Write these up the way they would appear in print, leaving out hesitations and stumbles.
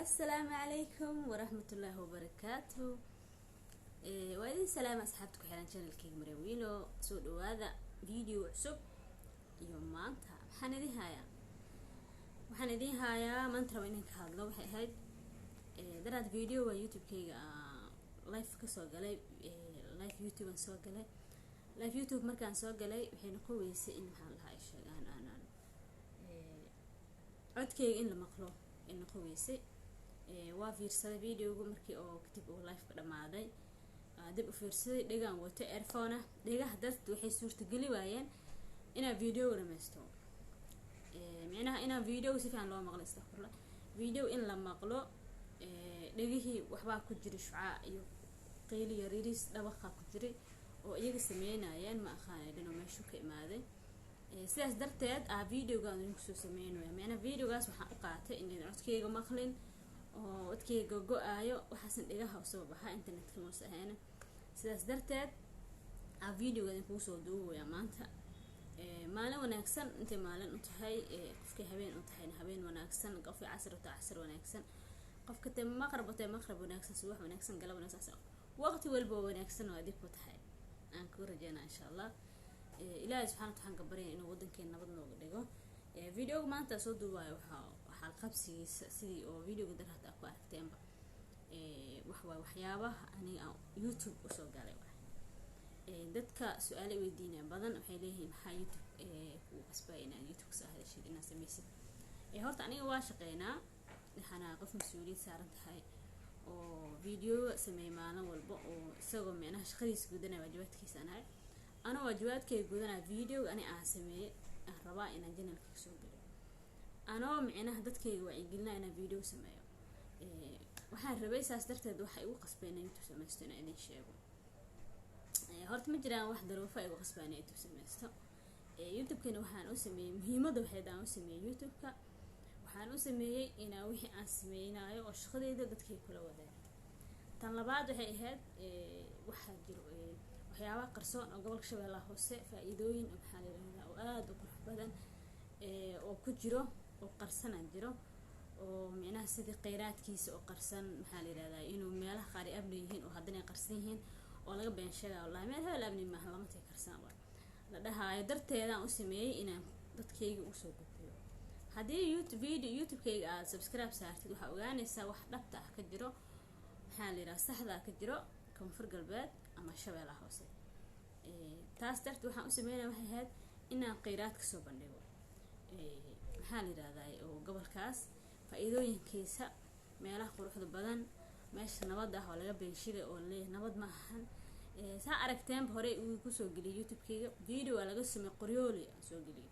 Asalaamu calaykum waraxmatullaahi wabarakaatu. Waa idin salaama asxaabta ku xiran channelkeyga Maryam Wiilo. Soo dhawaada video cusub. Iyo maanta maxaan idin hayaa? Waxaan idin hayaa maanta, raba inaan ka hadlo, waxay ahayd daraad video waa YouTube-keyga live kasoo galay. Live YouTube aan soo galay. Live YouTube markaan soo galay, waxay noqon weysay in, maxaan lahaa, sheeg aan codkeyga in la maqlo ay noqon weysay. Waa fiirsaday videogu markii oo kadib uu live-ka dhamaaday, dib u fiirsaday. Dhegaan wato earphone ah, dhegaha darteed waxay suurtageli waayeen inaan videoga dhameysto, micnaha inaan videoga si fiican loo maqlo. Astaqfurla, video in la maqlo dhegihii waxbaa ku jiray, shucaa iyo qeyli yariris dhabaqa ku jiray oo iyaga sameynayeen, ma aqaanay dhano meeshu ka imaaday. Sidaas darteed a videogaan idinku soo sameynaya, micnaha videogaas waxaan u qaatay inayn codkeyga maqlin oo codkeyga go-aayo, waxaasan dhegaha usoo baxa, internetka moos ahayn. Sidaas darteed a videoga idinkugu soo duubaya maanta. Maalin wanaagsan intay maalin u tahay, qofkay habeen u tahayna habeen wanaagsan, qofkay casr u tahay casr wanaagsan, qofka te maqrab u tahay maqrab wanaagsan, subax wanaagsan, galab wanaagsan, waqti walba wanaagsan oo adig ku tahay aan kuu rajeynaa, insha Allah. Ilaahay subxana waxaan ka baryaya inuu wadankeena nabad nooga dhigo. Videoga maanta soo duubaayo waxaa waxaa qabsigiisa sidii oo videoga dar hata ku aragteenba, wax waay waxyaabaha aniga aan YouTube usoo galay waay. Dadka su-aale weydiinaya badan waxay leeyihiin, "Maxaa YouTube kugu qasbaya inaad YouTube kasoo hadashid, inaad sameysid?" Horta aniga waa shaqeynaa, waxaana qof mas-uuliyad saaran tahay oo video sameey maalin walba oo isagoo micnaha shaqadiisa gudanaya, waajibaadkiisa anahay. Anoo waajibaadkayga gudanaya, videoga ani aan sameeyey aan rabaa inaan channelka kasoo geliyo, anoo micnaha dadkayga wacyigelinaya inaan video sameeyo waxaan rabay. Saas darteed waxa igu qasbay inaan YouTube sameysto inaan idin sheego. Horta ma jiraan wax daruufo igu qasbaa inaan YouTube sameysto. YouTube-kana waxaan u sameeyey, muhiimadda waxayd aan u sameeyey YouTube-ka, waxaan u sameeyey inaa wixii aan sameynaayo oo shaqadeyda dadkay kula wadaago. Tan labaad waxay ahayd, waxaa jiro waxyaabaha qarsoon oo gobolka Shabeellaha Hoose, faa-iidooyin oo, maxaa la yirahdaa, oo aada u qurux badan oo ku jiro oo qarsana jiro, oo micnaha sidii kheyraadkiisa oo qarsan, maxaa la yirahdaa, inuu meelaha qaar ay amni yihiin oo haddana ay qarsan yihiin oo laga been sheegaya, "Wallahi meel hebel amni maaha, lama tagi karsan," waa la dhahaayo. Darteedaan u sameeyey inaan dadkayga usoo gudbiyo. Haddii YouTube video YouTube-kayga aada subscribe saartid, waxaa ogaanaysaa wax dhabta ah ka jiro, maxaa la yidhaha, saxda ah ka jiro Koonfur Galbeed ama Shabeellaha Hoose. Taas darteed waxaan u sameynaya waxay ahayd inaan kheyraad kasoo bandhigo, maxaa la yidhahdaa, oo gobolkaas faa-iidooyinkiisa, meelaha quruxda badan, meesha nabad ah oo laga beenshiday oo laleeyahay nabad ma ahan. Saa aragteenba horey uu kusoo geliyay YouTube-kayga video waa laga sameeyey Qoryooli aan soo geliyay,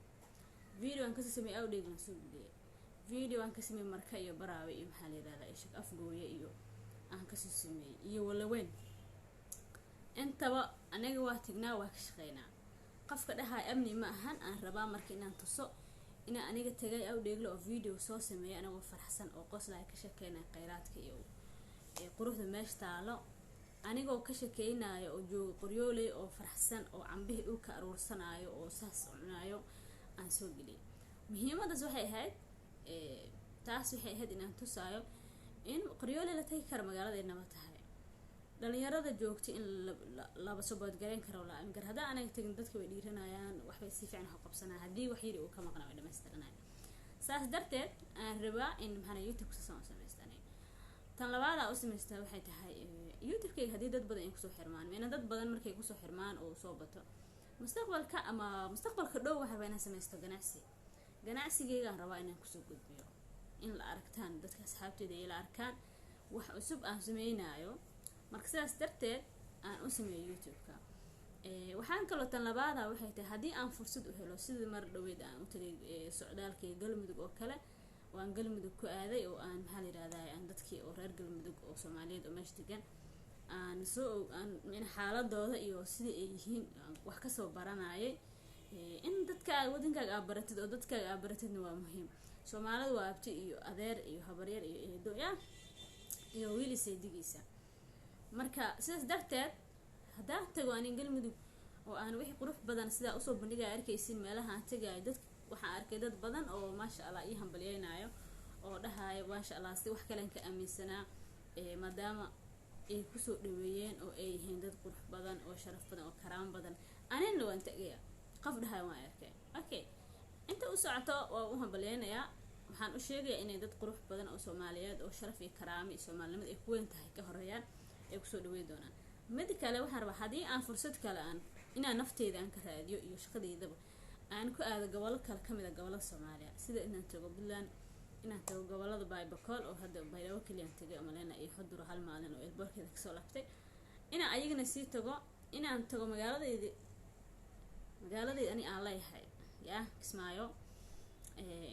video aan kasoo sameeyey Awdheeg aan soo geliyay, video aan ka sameeyey Marka iyo Baraawe iyo, maxaa la yidhahdaa, Ishak Afgooye iyo aan kasoo sameeyey iyo Walaweyn. Intaba anaga waa tagnaa, waa ka shaqeynaa. Qofka dhahay amni ma ahan, aan rabaa marka inaan tuso inaan aniga tagay Awdheegle oo video soo sameeyay, anagoo faraxsan oo qoslaya, ka sheekeynaya kheyraadka iyo quruxda meesha taalo, anigoo ka sheekeynayo oo jooga Qoryooley oo faraxsan oo cambihii dhulka aruursanaayo oo saas cunaayo aan soo geliyay. Muhiimadaas waxay ahayd, taas waxay ahayd inaan tusaayo in Qoryooley la tagi karo, magaalada ay nabad tahay, dhalinyarada joogta in laba soboodgareyn karo, la aamin karo. Haddaan anaga tagin, dadka way dhiiranayaan, waxbay si fiican wax u qabsanayaan. Haddii wax yari uu ka maqnaa, way dhamaystiranayaan. Saas darteed aan rabaa in maxaa YouTube sasaan u samaysta aniga. Tan labaadaa u samaystaa waxay tahay, YouTube-kayga haddii dad badan ay kusoo xirmaan, mina dad badan markay kusoo xirmaan oo soo bato mustaqbalka ama mustaqbalka dhow, waxaan rabaa inaan samaysto ganacsi. Ganacsigaygaan rabaa inaan kusoo gudbiyo, in la aragtaan dadka asxaabteeda ay la arkaan wax cusub aan sameynaayo. Marka sidaas darteed aan u sameeyo YouTube-ka. Waxaan kaloo tan labaada waxay tahay, haddii aan fursad u helo, sidii mar dhaweyd aan u tagay socdaalkii Galmudug oo kale, oo aan Galmudug ku aaday oo aan, maxaa la yirahdaa, aan dadkii oo reer Galmudug oo Soomaaliyeed oo meesha degan aan soo aan min xaaladooda iyo sidii ay yihiin wax kasoo baranayay. In dadka wadankaaga aa baratid oo dadkaaga aa baratidna waa muhiim. Soomaalidu waa abti iyo adeer iyo habaryar iyo eedo ya iyo wiil isaydigiisa. Marka sidaas darteed haddaan tago anin Galmudug oo aan wixii qurux badan sidaa usoo bandhigaya, arkaysin meelaha aan tagayo, dad waxaan arkay dad badan oo maasha Allah ii hambalyeynaayo. Oo dhahaayo maasha Allah, si wax kalen ka aaminsanaa, maadaama ay kusoo dhaweeyeen oo ay yihiin dad qurux badan oo sharaf badan oo karaamo badan, anina waan tagaya, qof dhahayo waan arkay. Okay, inta u socoto waa u hambaleynayaa. Waxaan u sheegayaa inay dad qurux badan oo Soomaaliyeed oo sharaf iyo karaamo iyo Soomaalinimada ay ku weyn tahay ka horeeyaan, ay kusoo dhaweyn doonaan. Mid kale waxaan rabaa, haddii aan fursad kale aan inaan nafteyda aan ka raadiyo iyo shaqadeydaba aan ku aado gobollo kale kamid a gobolada Soomaaliya, sida inaan tago Puntland, inaan tago gobolada Baybakol, oo hadda Baydhabo keliyaan tagay umaleyna iyo Xudur hal maalin oo airport-keeda kasoo laabtay, inaan ayagana sii tago, inaan tago magaaladeydi, magaaladeyda ani aan leeyahay ya, Kismaayo,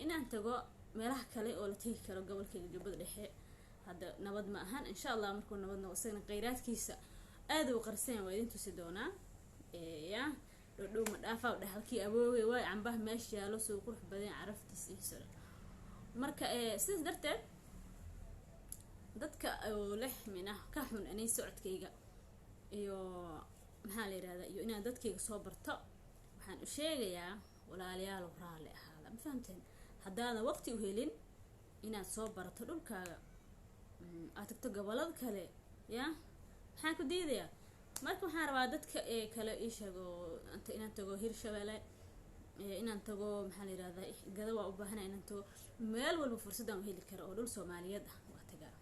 inaan tago meelaha kale oo la tegi karo. Gobolkayga Jubbada Dhexe hadda nabad ma ahan. Insha Allah markuu nabad noqo, isagana kheyraadkiisa aada u qarsan waa idin tusi doonaa. Ya dhodhow ma dhaafa dheh halkii awoogay waay, cambaha meesha yaalo soo qurux badan, caraftiis iyo sore. Marka sidaas darteed dadka oo leh minah ka xun anay socodkayga iyo maxaa la yirahdaa iyo inaan dadkayga soo barto, waxaan u sheegayaa, walaalayaal, raalli ahaada. Ma fahamteen? Haddaadan waqti u helin inaad soo barato dhulkaaga, aad tagto gobolada kale, ya maxaan ku diidayaa? Marka waxaan rabaa dadka ee kale ii sheego inaan tago Hirshabelle, inaan tago maxaa la yirahdaa Gada, waa u baahanaa inaan tago meel walba fursadaan u heli karo oo dhul Soomaaliyeed ah waa tagaa,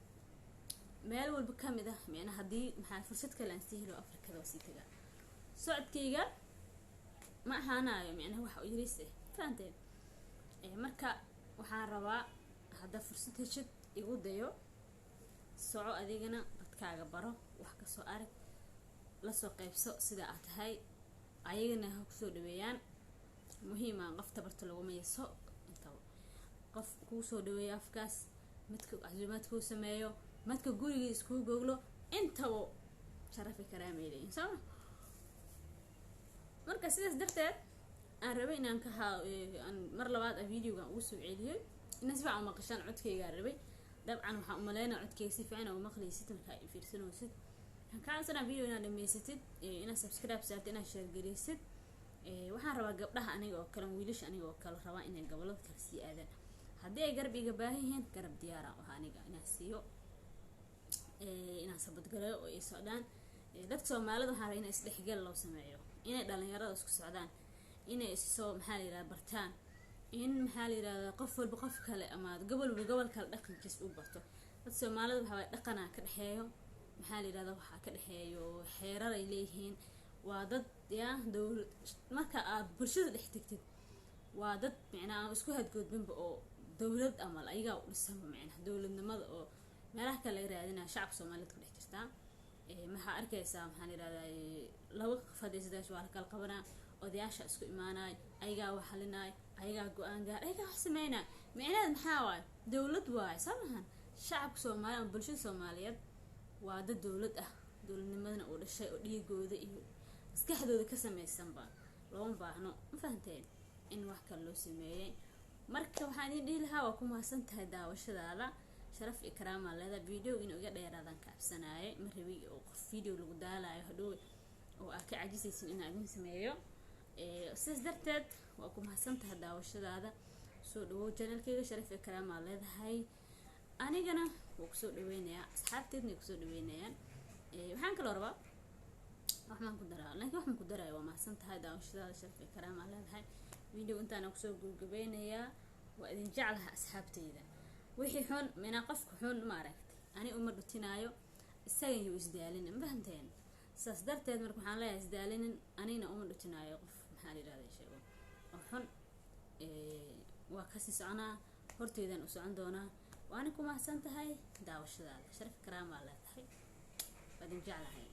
meel walba kamid ah. Micna haddii maxaa fursad kale aan sii helo, Afrikada waa sii tagaa. Socodkayga ma ahaanayo micnaha wax yariis ah, fahanteen? Marka waxaan rabaa haddaa fursad heshid, igu dayo, soco, adigana dadkaaga baro, wax kasoo arag, lasoo qeybso sida aad tahay, ayagana ha kusoo dhaweeyaan. Muhiima qof tabarta laguma yeso intaba, qof kuu soo dhaweeyo afkaas, midka casuumaad kuu sameeyo, midka gurigii iskuu goglo, intaba sharafi karaamay leeyihin, sooma? Marka sidaas darteed aan rabay inaan ka ha aan mar labaad a videogan ugu soo celiyey, inaan si fiican u maqashaan codkaygaa rabay. Dabcan waxaan umaleynaa codkayga si fiican u maqlaysid markaa i fiirsanaysid. Waxaan kaa codsanaa video inaad dhameysatid, inaad subscribe saartid, inaad share gareysid. Waxaan rabaa gabdhaha aniga oo kale, wiilasha aniga oo kale rabaa inay gobolada kale sii aadaan, haddii ay garab iga baahan yihiin, garab diyaara ah aniga inaan siiyo, inaan sabadgalayo oo ay socdaan. Dadka Soomaalida waxaan rabaa in isdhexgal loo sameeyo, inay dhalinyarada isku socdaan, inay issoo maxaa la yirahda bartaan, in maxaa la yirahdaa qof walba qof kale ama gobol walba gobol kale dhaqankiis u barto. Dadka Soomaalida waxaa waye dhaqanaa ka dhexeeyo, maxaa la yirahdaa waxaa ka dhexeeyo xeerar ay leeyihiin. Waa dad yaa dowlad, marka aad bulshada dhex tegtid waa dad micnaa aan isku hadgoodbinba oo dowlad amal ayagaa u dhisanba, micnaha dowladnimada oo meelaha kale laga raadinaya shacabka Soomaaliyeed ku dhex jirtaa. Maxaa arkaysaa, maxaa la yirahdaa laba qof hadday sidaas waa la kala qabanaa, odayaasha isku imaanay, ayagaa wax xalinay, ayagaa go-aan gaar, ayagaa wax sameynay. Micnaheed maxaa waaye? Dowlad waaye, soo mahan? Shacabka Soomaaliya ama bulshada Soomaaliyeed waa dad dowlad ah, dowladnimadana uu dhashay oo dhiigooda iyo maskaxdooda ka sameysanba. Looma baahno, ma fahanteen, in wax kale loo sameeyey. Marka waxaan idin dhihi lahaa, waa ku mahadsan tahay daawashadaada, sharaf iyo karaamaa leedahay. Video inuu iga dheeraadaan ka cabsanaaye, ma rabi oo qof video lagu daalayo hadhow oo aad ka cajisaysin inaan idin sameeyo. Sidaas darteed waa ku mahadsan tahay daawashadaada. Soo dhawow channelkeyga, sharaf iyo karaamaa leedahay. Anigana waa kusoo dhaweynayaa, asxaabteedna way kusoo dhaweynayaan. Waxaan kaloo rabaa, wax maan ku daraa, laakiin wax maan ku daraya. Waa mahadsan tahay daawashadaada, sharaf iyo karaamaa leedahay. Video intaana kusoo gabagabeynayaa. Waa idin jeclaha asxaabteyda. Wixii xun minaa qofka xun ma aragtay, ani uma dhutinaayo, isagan yuu isdaalinin, ma fahamteen? Saas darteed marka waxaan leeyahay isdaalinin, anigna uma dhutinaayo qof maxaa la yirahda sheego oo xun. Waa kasii soconaa, horteydaan u socon doonaa. Waana ku mahadsan tahay daawashadaada, sharaf karaamaa leedahay. Waa idin jeclahay.